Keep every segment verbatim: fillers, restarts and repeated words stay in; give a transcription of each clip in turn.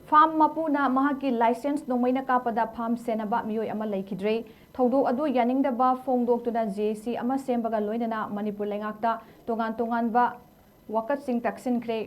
Farm ꯃꯄꯨꯅ ꯃꯍꯥꯛꯀꯤ licence ꯅꯣꯡꯃꯩꯅ ꯀꯥꯞꯄꯗ ꯐꯥꯔꯝ ꯁꯦꯟꯅꯕ ꯃꯤꯑꯣꯏ ꯑꯃ ꯂꯩꯈꯤꯗ꯭ꯔꯦ꯫ ꯊꯧꯗꯣꯛ ꯑꯗꯨ ꯌꯥꯅꯤꯡꯗꯕ ꯐꯣꯡꯗꯣꯛꯇꯨꯅ ꯖꯦ ꯑꯦ ꯁꯤ ꯑꯃ ꯁꯦꯝꯕꯒ ꯂꯣꯏꯅꯅ ꯃꯅꯤꯄꯨꯔ ꯂꯩꯉꯥꯛꯇ ꯇꯣꯉꯥꯟ ꯇꯣꯉꯥꯟꯕ ꯋꯥꯀꯠꯁꯤꯡ ꯇꯛꯁꯤꯟꯈ꯭ꯔꯦ꯫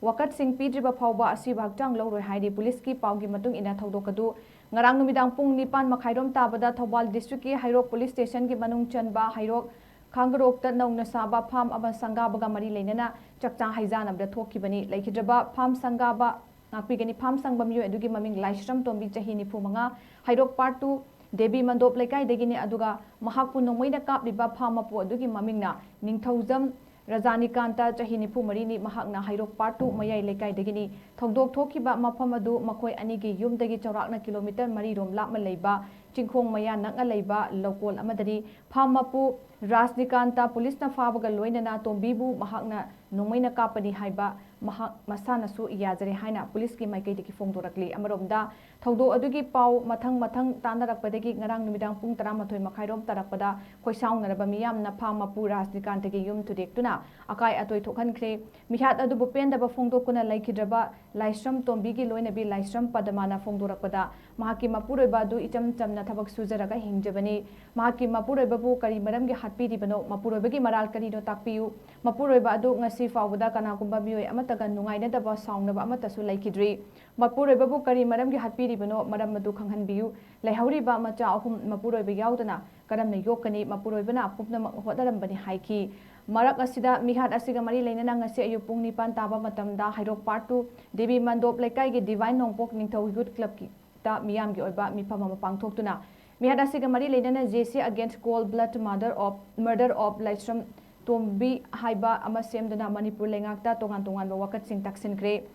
ꯋꯥꯀꯠꯁꯤꯡ ꯄꯤꯗ꯭ꯔꯤꯕ ꯐꯥꯎꯕ ꯑꯁꯤꯕ ꯍꯛꯆꯥꯡ ꯂꯧꯔꯣꯏ ꯍꯥꯏꯔꯤ꯫ ꯄꯨꯂꯤꯁꯀꯤ ꯄꯥꯎꯒꯤ ꯃꯇꯨꯡ ꯏꯟꯅ ꯊꯧꯗꯣꯛ ꯑꯗꯨ ꯉꯔꯥꯡ ꯅꯨꯃꯤꯗꯥꯡ ꯄꯨꯡ ꯅꯤꯄꯥꯟ ꯃꯈꯥꯏꯔꯣꯝ ꯇꯥꯕꯗ ꯊꯧꯕꯥꯜ ꯗꯤꯁꯇ꯭ꯔꯤꯛꯀꯤ ꯍꯩꯔꯣꯛ ꯄꯨꯂꯤꯁ ꯁ꯭ꯇꯦꯁꯟꯒꯤ ꯃꯅꯨꯡ ꯆꯟꯕ ꯍꯩꯔꯣꯛ ꯈꯥꯡꯒꯔꯣꯛꯇ ꯅꯧꯅ ꯁꯥꯕ ꯐꯥꯔꯝ ꯑꯃ ꯁꯪꯒꯥꯕꯒ ꯃꯔꯤ ꯂꯩꯅꯅ ꯆꯥꯛꯆꯥ ꯍꯩꯖꯥꯟꯅꯕꯗ ꯊꯣꯛꯈꯤꯕꯅꯤ꯫ ꯂꯩꯈꯤꯗ꯭ꯔꯕ ꯐꯥꯔꯝ ꯁꯪꯒꯥꯕ, ꯉꯥꯛꯄꯤꯒꯅꯤ, ꯐꯥꯔꯝ ꯁꯪꯕ ꯃꯤꯑꯣꯏ ꯑꯗꯨꯒꯤ ꯃꯃꯤꯡ ꯂꯥꯏꯁ꯭ꯔꯝ ꯇꯣꯝꯕꯤ, ꯆꯍꯤ ꯅꯤꯐꯨ ꯃꯉꯥ, ꯍꯩꯔꯣꯛ ꯄꯥꯔꯠ ꯇꯨ ꯗꯦꯕꯤ ꯃꯟꯗꯣꯞ ꯂꯩꯀꯥꯏꯗꯒꯤꯅꯤ꯫ ꯑꯗꯨꯒ ꯃꯍꯥꯛꯄꯨ ꯅꯣꯡꯃꯩꯅ ꯀꯥꯞꯂꯤꯕ ꯐꯥꯔꯝ ꯃꯄꯨ ꯑꯗꯨꯒꯤ ꯃꯃꯤꯡꯅ ꯅꯤꯡꯊꯧꯖꯝ ꯔꯖꯥꯅꯤꯀꯥꯟꯇ, ꯆꯍꯤ ꯅꯤꯐꯨ ꯃꯔꯤꯅꯤ꯫ ꯃꯍꯥꯛꯅ ꯍꯩꯔꯣꯛ ꯄꯥꯔꯠ ꯇꯨ ꯃꯌꯥꯏ ꯂꯩꯀꯥꯏꯗꯒꯤꯅꯤ꯫ ꯊꯧꯗꯣꯛ ꯊꯣꯛꯈꯤꯕ ꯃꯐꯝ ꯑꯗꯨ ꯃꯈꯣꯏ ꯑꯅꯤꯒꯤ ꯌꯨꯝꯗꯒꯤ ꯆꯥꯎꯔꯥꯛꯅ ꯀꯤꯂꯣꯃꯤꯇꯔ ꯃꯔꯤ ꯔꯣꯝ ꯂꯥꯞꯅ ꯂꯩꯕ ꯆꯤꯡꯈꯣꯡ ꯃꯌꯥ ꯅꯛꯅ ꯂꯩꯕ ꯂꯧꯀꯣꯜ ꯑꯃꯗꯅꯤ꯫ ꯐꯥꯔꯝ ꯃꯄꯨ ꯔꯥꯖꯅꯤꯀꯥꯟꯇ ꯄꯨꯂꯤꯁꯅ ꯐꯥꯕꯒ ꯂꯣꯏꯅꯅ ꯇꯣꯝꯕꯤꯕꯨ ꯃꯍꯥꯛꯅ ꯅꯣꯡꯃꯩꯅ ꯀꯥꯞꯄꯅꯤ ꯍꯥꯏꯕ ꯃꯍꯥꯛ ꯃꯁꯥꯅꯁꯨ ꯌꯥꯖꯔꯦ ꯍꯥꯏꯅ ꯄꯨꯂꯤꯁꯀꯤ ꯃꯥꯏꯀꯩꯗꯒꯤ ꯐꯣꯡꯗꯣꯔꯛꯂꯤ꯫ ꯑꯃꯔꯣꯝꯗ, ꯊꯧꯗꯣꯛ ꯑꯗꯨꯒꯤ ꯄꯥꯎ ꯃꯊꯪ ꯃꯊꯪ ꯇꯥꯟꯅꯔꯛꯄꯗꯒꯤ ꯉꯔꯥꯡ ꯅꯨꯃꯤꯗꯥꯡ ꯄꯨꯡ ꯇꯔꯥꯃꯥꯊꯣꯏ ꯃꯈꯥꯏꯔꯣꯝ ꯇꯥꯔꯛꯄꯗ ꯈꯣꯏꯁꯥꯎꯅꯔꯕ ꯃꯤꯌꯥꯝꯅ ꯐꯥꯔꯝ ꯃꯄꯨ ꯔꯥꯖꯅꯤꯀꯥꯟꯇꯒꯤ ꯌꯨꯝ ꯊꯨꯗꯦꯛꯇꯨꯅ ꯑꯀꯥꯏ ꯑꯇꯣꯏ ꯊꯣꯛꯍꯟꯈ꯭ꯔꯦ꯫ ꯃꯤꯍꯥꯠ ꯑꯗꯨꯕꯨ ꯄꯦꯟꯗꯕ ꯐꯣꯡꯗꯣꯛꯇꯨꯅ ꯂꯩꯈꯤꯗ꯭ꯔꯕ ꯂꯥꯏꯁ꯭ꯔꯝ ꯇꯣꯝꯕꯤꯒꯤ ꯂꯣꯏꯅꯕꯤ ꯂꯥꯏꯁ꯭ꯔꯝ ꯄꯗꯃꯥꯅ ꯐꯣꯡꯗꯣꯔꯛꯄꯗ, ꯃꯍꯥꯛꯀꯤ ꯃꯄꯨꯔꯣꯏꯕ ꯑꯗꯨ ꯏꯆꯝ ꯆꯝꯅ ꯊꯕꯛ ꯁꯨꯖꯔꯒ ꯍꯤꯡꯖꯕꯅꯤ꯫ ꯃꯍꯥꯛꯀꯤ ꯃꯄꯨꯔꯣꯏꯕꯕꯨ ꯀꯔꯤ ꯃꯔꯝꯒꯤ ꯍꯥꯠꯄꯤꯔꯤꯕꯅꯣ? ꯃꯄꯨꯔꯣꯏꯕꯒꯤ ꯃꯔꯥꯜ ꯀꯔꯤꯅꯣ? ꯇꯥꯛꯄꯤꯌꯨ꯫ ꯃꯄꯨꯔꯣꯏꯕ ꯑꯗꯨ ꯉꯁꯤ ꯐꯥꯎꯕꯗ ꯀꯅꯥꯒꯨꯝꯕ ꯃꯤꯑꯣꯏ ꯑꯃꯠꯇꯒ ꯅꯨꯡꯉꯥꯏꯅꯗꯕ, ꯁꯥꯎꯅꯕ ꯑꯃꯠꯇꯁꯨ ꯂꯩꯈꯤꯗ꯭ꯔꯤ꯫ ꯃꯄꯨꯔꯣꯏꯕꯕꯨ ꯀꯔꯤ ꯃꯔꯝꯒꯤ ꯍꯥꯠꯄꯤꯔꯤꯕꯅꯣ? ꯃꯔꯝ ꯑꯗꯨ ꯈꯪꯍꯟꯕꯤꯌꯨ꯫ ꯂꯩꯍꯧꯔꯤꯕ ꯃꯆꯥ ꯑꯍꯨꯝ ꯃꯄꯨꯔꯣꯏꯕ ꯌꯥꯎꯗꯅ ꯀꯔꯝꯅ ꯌꯣꯛꯀꯅꯤ? ꯃꯄꯨꯔꯣꯏꯕꯅ ꯄꯨꯝꯅꯃꯛ ꯍꯣꯠꯅꯔꯝꯕꯅꯤ ꯍꯥꯏꯈꯤ꯫ ꯃꯔꯛ ꯑꯁꯤꯗ, ꯃꯤꯍꯥꯠ ꯑꯁꯤꯒ ꯃꯔꯤ ꯂꯩꯅꯅ ꯉꯁꯤ ꯑꯌꯨꯛ ꯄꯨꯡ ꯅꯤꯄꯥꯟ ꯇꯥꯕ ꯃꯇꯝꯗ ꯍꯩꯔꯣꯛ ꯄꯥꯔꯠ ꯇꯨ ꯗꯦꯕꯤ ꯃꯟꯗꯣꯞ ꯂꯩꯀꯥꯏꯒꯤ ꯗꯤꯚꯥꯏꯟ ꯅꯣꯡꯄꯣꯛ ꯅꯤꯡꯊꯧ ꯌꯨꯠ ꯀ꯭ꯂꯕꯀꯤ ꯇ ꯃꯤꯌꯥꯝꯒꯤ ꯑꯣꯏꯕ ꯃꯤꯐꯝ ꯑꯃ ꯄꯥꯡꯊꯣꯛꯇꯨꯅ ꯃꯤꯍꯥꯠ ꯑꯁꯤꯒ ꯃꯔꯤ ꯂꯩꯅꯅ ꯖꯦ ꯑꯦ ꯁꯤ against cold blood murder of, murder of ꯂꯥꯏꯁ꯭ꯔꯝ ꯇꯣꯝꯕꯤ ꯍꯥꯏꯕ ꯑꯃ ꯁꯦꯝꯗꯨꯅ ꯃꯅꯤꯄꯨꯔ ꯂꯩꯉꯥꯛꯇ ꯇꯣꯉꯥꯟ ꯇꯣꯉꯥꯟꯕ ꯋꯥꯀꯠꯁꯤꯡ ꯇꯛꯁꯤꯟꯈ꯭ꯔꯦ꯫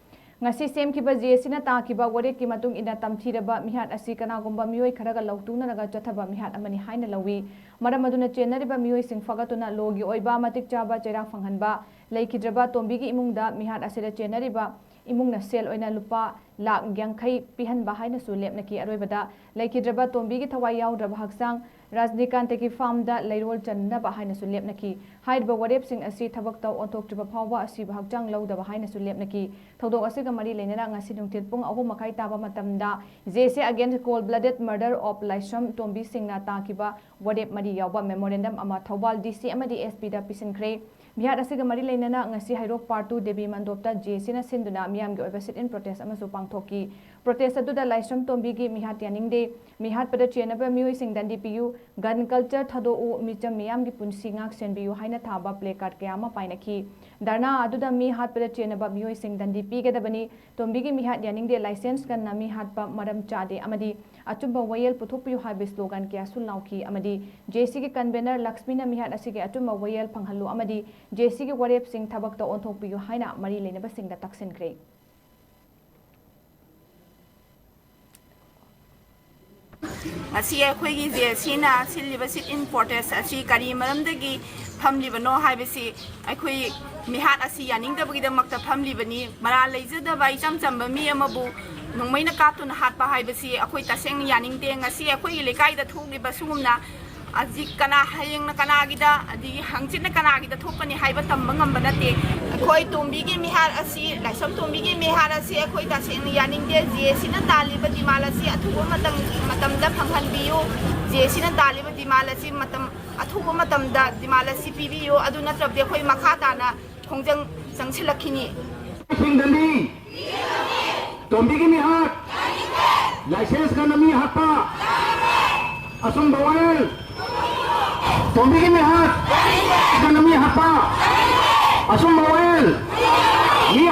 ꯉꯁꯤ ꯁꯦꯝꯈꯤꯕ ꯖꯦ ꯑꯦ ꯁꯤꯅ ꯇꯥꯈꯤꯕ ꯋꯥꯔꯦꯞꯀꯤ ꯃꯇꯨꯡ ꯏꯟꯅ ꯇꯝꯊꯤꯔꯕ ꯃꯤꯍꯥꯠ ꯑꯁꯤ ꯀꯅꯥꯒꯨꯝꯕ ꯃꯤꯑꯣꯏ ꯈꯔꯒ ꯂꯧꯇꯨꯅꯔꯒ ꯆꯠꯊꯕ ꯃꯤꯍꯥꯠ ꯑꯃꯅꯤ ꯍꯥꯏꯅ ꯂꯧꯏ꯫ ꯃꯔꯝ ꯑꯗꯨꯅ ꯆꯦꯟꯅꯔꯤꯕ ꯃꯤꯑꯣꯏꯁꯤꯡ ꯐꯒꯠꯇꯨꯅ ꯂꯣꯒꯤ ꯑꯣꯏꯕ ꯃꯇꯤꯛ ꯆꯥꯕ ꯆꯩꯔꯥꯛ ꯐꯪꯍꯟꯕ, ꯂꯩꯈꯤꯗ꯭ꯔꯕ ꯇꯣꯝꯕꯤꯒꯤ ꯏꯃꯨꯡꯗ ꯃꯤꯍꯥꯠ ꯑꯁꯤꯗ ꯆꯦꯟꯅꯔꯤꯕ ꯏꯃꯨꯡꯅ ꯁꯦꯜ ꯑꯣꯏꯅ ꯂꯨꯄꯥ ꯂꯥꯈ ꯌꯥꯡꯈꯩ ꯄꯤꯍꯟꯕ ꯍꯥꯏꯅꯁꯨ ꯂꯦꯞꯅꯈꯤ꯫ ꯑꯔꯣꯏꯕꯗ, ꯂꯩꯈꯤꯗ꯭ꯔꯕ ꯇꯣꯝꯕꯤꯒꯤ ꯊꯋꯥꯏ ꯌꯥꯎꯗ꯭ꯔꯕ ꯍꯛꯆꯥꯡ ꯔꯥꯖꯅꯤꯀꯥꯟꯇꯒꯤ ꯐꯥꯝꯗ ꯂꯩꯔꯣꯜ ꯆꯟꯅꯕ ꯍꯥꯏꯅꯁꯨ ꯂꯦꯞꯅꯈꯤ꯫ ꯍꯥꯏꯔꯤꯕ ꯋꯥꯔꯦꯞꯁꯤꯡ ꯑꯁꯤ ꯊꯕꯛꯇ ꯑꯣꯟꯊꯣꯛꯇ꯭ꯔꯤꯕ ꯐꯥꯎꯕ ꯑꯁꯤꯕ ꯍꯛꯆꯥꯡ ꯂꯧꯗꯕ ꯍꯥꯏꯅꯁꯨ ꯂꯦꯞꯅꯈꯤ꯫ ꯊꯧꯗꯣꯛ ꯑꯁꯤꯒ ꯃꯔꯤ ꯂꯩꯅꯅ ꯉꯁꯤ ꯅꯨꯡꯊꯤꯜ ꯄꯨꯡ ꯑꯍꯨꯝ ꯃꯈꯥꯏ ꯇꯥꯕ ꯃꯇꯝꯗ J C against cold blooded murder of ꯂꯥꯏꯁ꯭ꯔꯝ ꯇꯣꯝꯕꯤ ꯁꯤꯡꯅ ꯇꯥꯈꯤꯕ ꯋꯥꯔꯦꯞ ꯃꯔꯤ ꯌꯥꯎꯕ memorandum ꯑꯃ ꯊꯧꯕꯥꯜ D C ꯑꯃꯗꯤ S P ꯗ ꯄꯤꯁꯤꯟꯈ꯭ꯔꯦ꯫ ꯃꯤꯍꯥꯠ ꯑꯁꯤꯒ ꯃꯔꯤ ꯂꯩꯅꯅ ꯉꯁꯤ ꯍꯩꯔꯣꯛ Part two Devi ꯃꯟꯗꯣꯞꯇ J C ꯅ ꯁꯤꯟꯗꯨꯅ ꯃꯤꯌꯥꯝꯒꯤ ꯑꯣꯏꯕ sit-in protest ꯑꯃꯁꯨ ꯄꯥꯡꯊꯣꯛꯈꯤ꯫ Protest ꯑꯗꯨꯗ ꯂꯥꯏꯁ꯭ꯔꯝ ꯇꯣꯝꯕꯤꯒꯤ ꯃꯤꯍꯥꯠ ꯌꯥꯅꯤꯡꯗꯦ, ꯃꯤꯍꯥꯠꯄꯗ ꯆꯦꯟꯅꯕ ꯃꯤꯑꯣꯏꯁꯤꯡ ꯗꯟꯗꯤ ꯄꯤꯌꯨ, gun culture ꯊꯥꯗꯣꯛꯎ, ꯃꯤꯆꯝ ꯃꯤꯌꯥꯝꯒꯤ ꯄꯨꯟꯁꯤ ꯉꯥꯛ ꯁꯦꯟꯕꯤꯌꯨ ꯍꯥꯏꯅ ꯊꯥꯕ placard ꯀꯌꯥ ꯑꯃ ꯄꯥꯏꯅꯈꯤ꯫ ꯙꯔꯅꯥ ꯑꯗꯨꯗ ꯃꯤ ꯍꯥꯠꯄꯗ ꯆꯦꯟꯅꯕ ꯃꯤꯑꯣꯏꯁꯤꯡ ꯗꯟꯗꯤ ꯄꯤꯒꯗꯕꯅꯤ, ꯇꯣꯝꯕꯤꯒꯤ ꯃꯤꯍꯥꯠ ꯌꯥꯅꯤꯡꯗꯦ, license gun ꯅ ꯃꯤ ꯍꯥꯠꯄ ꯃꯔꯝ ꯆꯥꯗꯦ ꯑꯃꯗꯤ ꯑꯆꯨꯝꯕ ꯋꯥꯌꯦꯜ ꯄꯨꯊꯣꯛꯄꯤꯌꯨ ꯍꯥꯏꯕ slogan ꯀꯌꯥꯁꯨ ꯂꯥꯎꯈꯤ ꯑꯃꯗꯤ J C ꯒꯤ convener ꯂꯛꯁꯃꯤꯅ ꯃꯤꯍꯥꯠ ꯑꯁꯤꯒꯤ ꯑꯆꯨꯝꯕ ꯋꯥꯌꯦꯜ ꯐꯪꯍꯜꯂꯨ ꯑꯃꯗꯤ J C ꯒꯤ ꯋꯥꯔꯦꯞꯁꯤꯡ ꯊꯕꯛꯇ ꯑꯣꯟꯊꯣꯛꯄꯤꯌꯨ ꯍꯥꯏꯅ ꯃꯔꯤ ꯂꯩꯅꯕꯁꯤꯡꯗ ꯇꯛꯁꯤꯟꯈ꯭ꯔꯦ꯫ ꯉꯁꯤ ꯑꯩꯈꯣꯏꯒꯤ J C ꯅ ꯁꯤꯜꯂꯤꯕ sit-in protest ꯑꯁꯤ ꯀꯔꯤ ꯃꯔꯝꯗꯒꯤ ꯐꯝꯂꯤꯕꯅꯣ ꯍꯥꯏꯕꯁꯤ ꯑꯩꯈꯣꯏ ꯃꯤꯍꯥꯠ ꯑꯁꯤ ꯌꯥꯅꯤꯡꯗꯕꯒꯤꯗꯃꯛꯇ ꯐꯝꯂꯤꯕꯅꯤ꯫ ꯃꯔꯥꯜ ꯂꯩꯖꯗꯕ ꯏꯆꯝ ꯆꯝꯕ ꯃꯤ ꯑꯃꯕꯨ ꯅꯣꯡꯃꯩꯅ ꯀꯥꯞꯇꯨꯅ ꯍꯥꯠꯄ ꯍꯥꯏꯕꯁꯤ ꯑꯩꯈꯣꯏ ꯇꯁꯦꯡꯅ ꯌꯥꯅꯤꯡꯗꯦ꯫ ꯉꯁꯤ ꯑꯩꯈꯣꯏꯒꯤ ꯂꯩꯀꯥꯏꯗ ꯊꯣꯛꯂꯤꯕ ꯁꯤꯒꯨꯝꯅ ꯍꯧꯖꯤꯛ ꯀꯅꯥ, ꯍꯌꯦꯡꯅ ꯀꯅꯥꯒꯤꯗ ꯑꯗꯒꯤ ꯍꯪꯆꯤꯠꯅ ꯀꯅꯥꯒꯤꯗ ꯊꯣꯛꯀꯅꯤ ꯍꯥꯏꯕ ꯇꯝꯕ ꯉꯝꯕ ꯅꯠꯇꯦ꯫ ꯑꯩꯈꯣꯏ ꯇꯣꯝꯕꯤꯒꯤ ꯃꯤꯍꯥꯠ ꯑꯁꯤ, ꯂꯥꯏꯁ꯭ꯔꯝ ꯇꯣꯝꯕꯤꯒꯤ ꯃꯤꯍꯥꯠ ꯑꯁꯤ ꯑꯩꯈꯣꯏ ꯇꯁꯦꯡꯅ ꯌꯥꯅꯤꯡꯗꯦ꯫ J C ꯅ ꯇꯥꯜꯂꯤꯕ demand ꯑꯁꯤ ꯑꯊꯨꯕ ꯃꯇꯝ, ꯃꯇꯝꯗ ꯐꯪꯍꯟꯕꯤꯌꯨ꯫ J C ꯅ ꯇꯥꯜꯂꯤꯕ demand ꯑꯁꯤ ꯃꯇꯝ, ꯑꯊꯨꯕ ꯃꯇꯝꯗ demand ꯑꯁꯤ ꯄꯤꯕꯤꯌꯨ꯫ ꯑꯗꯨ ꯅꯠꯇ꯭ꯔꯕꯗꯤ ꯑꯩꯈꯣꯏ ꯃꯈꯥ ꯇꯥꯅ ꯈꯣꯡꯖꯪ ꯆꯪꯁꯤꯜꯂꯛꯈꯤꯅꯤ꯫ ꯁꯤꯡꯗꯅꯤ꯫ ꯇꯣꯝꯕꯤꯒꯤ ꯃꯤꯍꯥꯠ꯫ License gun ꯅ ꯃꯤ ꯍꯥꯠꯄ꯫ ꯑꯆꯨꯝꯕ ꯋꯥꯌꯦꯜ꯫ ꯇꯣꯝꯕꯤꯒꯤ ꯃꯤꯍꯥꯠ꯫ Gun ꯅ ꯃꯤ ꯍꯥꯠꯄ꯫ ꯑꯆꯨꯝꯕ ꯋꯥꯌꯦꯜ꯫